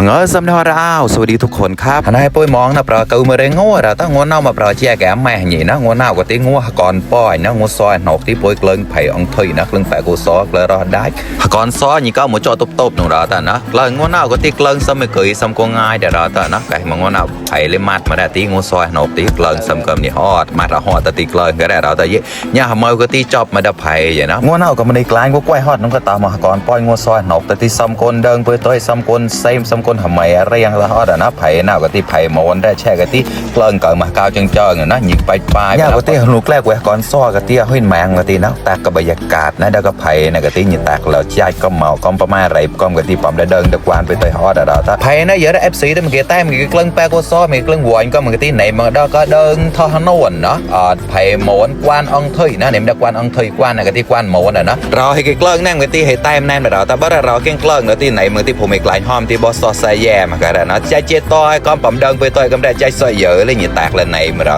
มังเออสำนักเราสวัสดีทุกคนครับท่านให้ปุ้ยมองนะปลาเกลือมาเร่งงัวเราตั้งงัวเน่ามาปลาเจี๊ยแกแม่หนีนะงัวเน่าก็ตีงัวก่อนป้อยนะงัวซอยหนกที่ปุ้ยเกลือไผ่องถุยนะเกลือแปะกูซอเกลือรอดได้ก่อนซอนี่ก็หมูจ่อตุบๆหนูเราแต่นะเกลืองัวเน่าก็ตีเกลือซ้ำไม่เคยซ้ำก็ง่ายเดี๋ยวเราแต่นะไก่มังงัวเน่าไผ่เลยมัดมาได้ตีงัวซอยหนกตีเกลือซ้ำก็นี่ฮอดมัดละฮอดแต่ตีเกลือก็ได้เราแต่ยี่เนี่ยหามก็ตีจอบมาได้ไผ่อย่างนะงัวเน่าก็มันในกลางก็กล้วยฮอดน้องก็ตามมาก่อนป้อยงัวซอยหนกแต่ตีซ้ำคนเดินปุ้ยต้อยซ้ำคนเซมซ้ำคนทำไมอะไรยังละฮอดนะไผ่น่ากติไผ่มวนได้แช่กติเกลือเกิดมาก้าวจังนะหยิบไปปลายเนี่ยกติลูกแรกเว้ก่อนซ้อกติห้อยแมงกตินะแต่กับบรรยากาศนะเด็กไผ่นะกติหยิบแตกแล้วใจก็เมาก็ประมาณไรก็กติปั๊มได้เดินตะกวานไปต่อยฮอดอะเราไผ่นะเยอะได้เอฟซีได้มันเกี่ยแต้มมันเกลือแปะก็ซ้อมันเกลือหวนก็มันกติไหนมันได้ก็เดินทอหนวนเนาะไผ่มวนกวานองถุยนะเนี่ยมันได้กวานองถุยกวานนะกติกวานมวนอะนะเราให้เกลือแน่งกติให้แต้มแน่นเราแต่บ้านเราเก่งเกลือกติไหนมันติผมไม่กลายหอมที่บอสซอสแย่มากันนะใจเจตอยก็ปั๊มเดินไปต่อยก็ได้ใจสวยเยอะเลยหยิบแตกเลยไหนมาเรา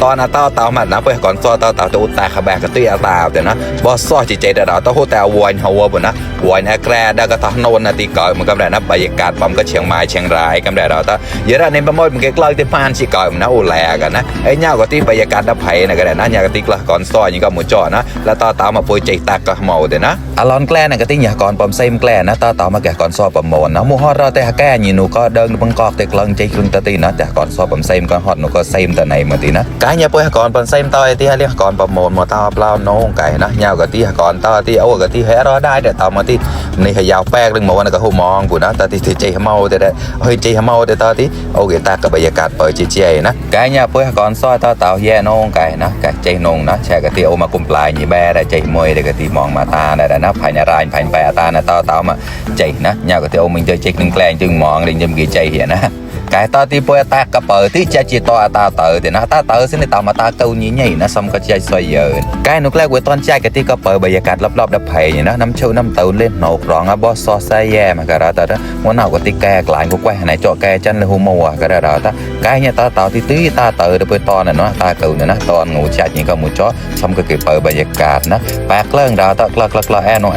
ตอนเต่ามันนะเพื่อก่อนซ้อเต่าจะอุตตาขบกตีอาตาเดี๋ยวนะบอสซ้อจีเจเดี๋ยวเราต้องหัวแต่วนหัวบนนะวนแอแกรได้ก็ต้องโนนนาตีก่อยมันก็ได้นะบรรยากาศปั๊มก็เชียงใหม่เชียงรายก็ได้เราต้องเยอะในประมวลมันเกล้าที่พานชีก่อยมันนะโอแลกันนะไอ้เงาก็ที่บรรยากาศดับไผ่นะก็ได้นะเงาก็ที่กละก่อนซ้อยังก็หมุนจ่อนะแล้วต่อเต่ามาปุยใจตากก็เมาเดี๋ยวนะอลอนแกล้นะก็ที่หยาก่อนปั๊มเซมแกล้นะต่อเต่ามาแก่ก่อนซ้อปั๊มมวนนะมูฮอดเราแต่แก่ยีนูก็เดินบังกอกแต่กลางใจครึ่งตะตีนะแต่ก่อนซ้อปั๊มเซมก่อนฮอดนูก็เซมแต่ไหนมาตีนะกายเนี่ยปุยก่อนปั๊มเซมต่อยที่เรียกก่อนปั๊มมวนมาต่อเปล่าน้องไก่นะเงาก็ที่ก่อนต่อที่เอาก็ที่แห่รอได้เดี๋ยวต่อมาที่ในขยาวแป้งเรื่องมวนก็หัวมองกูนะแต่ที่ใจเมาแต่ได้เฮ้ยใจเมาแต่ต่อที่โอเคตากับบรรยากาศเปิดเจี๊ยนะกายเนี่ยปุยก่อนซ้อต่อเต่าแย่น้องไก่นะไก่ใจนงนะแช่กะที่เอามากุมปลายนี่แบได้ใจมวยได้กะที่มองมาตาได้นะภายในรายภายในตานะต่อเต่ามาใจนะเงาก็ที่เอาmình chơi chơi đừng quen chừng mòn đừng dùm gì chơi hiện á cái ta thì bữa ta cặp ở tí chơi chỉ to ta tự thì nó ta tự xin tao mà ta câu như nhảy nó xong có chơi xoay giờ cái nó lại với toàn chơi cái tí cặp ở bây giờ cắt lấp đập phải như nó năm châu năm tự lên nổ rong á boss so xe mà cái đó ta đó muốn nào có tí kè lại của quay này cho kè chân là humo cái đó ta cái nhà ta tạo thì tí ta tự được với to này nó ta cầu này nó to ngủ chạy như con một chó xong cái ở bây giờ cắt nó bạc lên đó ta lắc ano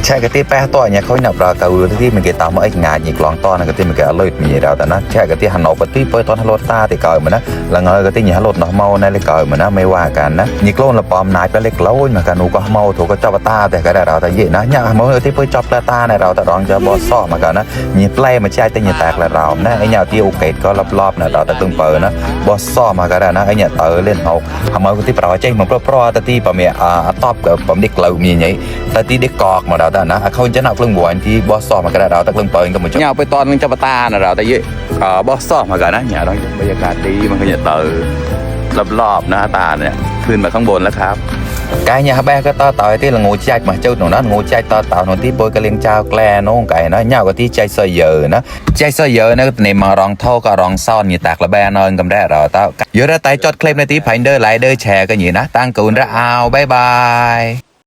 ใช่กติแปะต่อเนี่ยเขาหนับราเกาที่มันเกี่ยตามมาไอ้งานอีกลองต้อนกติมันเกี่ยอร่อยมีเราแต่นะใช่กติหันออกกติเปิดตอนฮัลโหลตาติเก่าเหมือนนะแล้วเงยกติเนี่ยฮัลโหลหนอเมาในเลยเก่าเหมือนนะไม่ว่ากันนะนี่กล้องละปอมนายไปเล็กเล้าเหมือนกันนูก็เมาถูกก็จับตาแต่ก็ได้เราแต่เยอะนะเนี่ยเมื่อที่เปิดจับตาในเราแต่รองจะบอสซ้อมากันนะนี่ไล่มาใช้แต่เนี่ยแตกละเรานะไอ้เนี่ยที่โอเคก็รอบๆนะเราแต่ตึงเปิดนะบอสซ้อมากันนะไอ้เนี่ยเตอเล่นเอาเมื่อที่เปล่าใจมันเพราะแต่ที่ประเมียตอบกับผมเด็กเรามีอย่างแต่ที่เด็กกอกมาเราแต่นะเขาจะนับเรื่องบวนที่บอสซ้อมากันเราแต่เรื่องเปิดก็เหมือนเนี่ยไปตอนนึงจับตานะเราแต่เยอะบอสซ้อมากันนะเนี่ยเราบรรยากาศดีมันก็เนี่ยเตอรอบๆนะตาเนี่ยขึ้นมาข้างบนแล้วครับcái nhà bé cái to tỏi tí là ngủ chạy mà châu nó ngủ chạy to tỏi nó tí bôi cái liên trao kle nó cái nó nhau cái tí chạy soi giờ nó này mà rong thô cả rong son như tạc là bé nơi cầm ra rồi tao giờ ra tay chót claim này tí phải đỡ lại đỡ chè cái gì đó tăng cường ra ao bye bye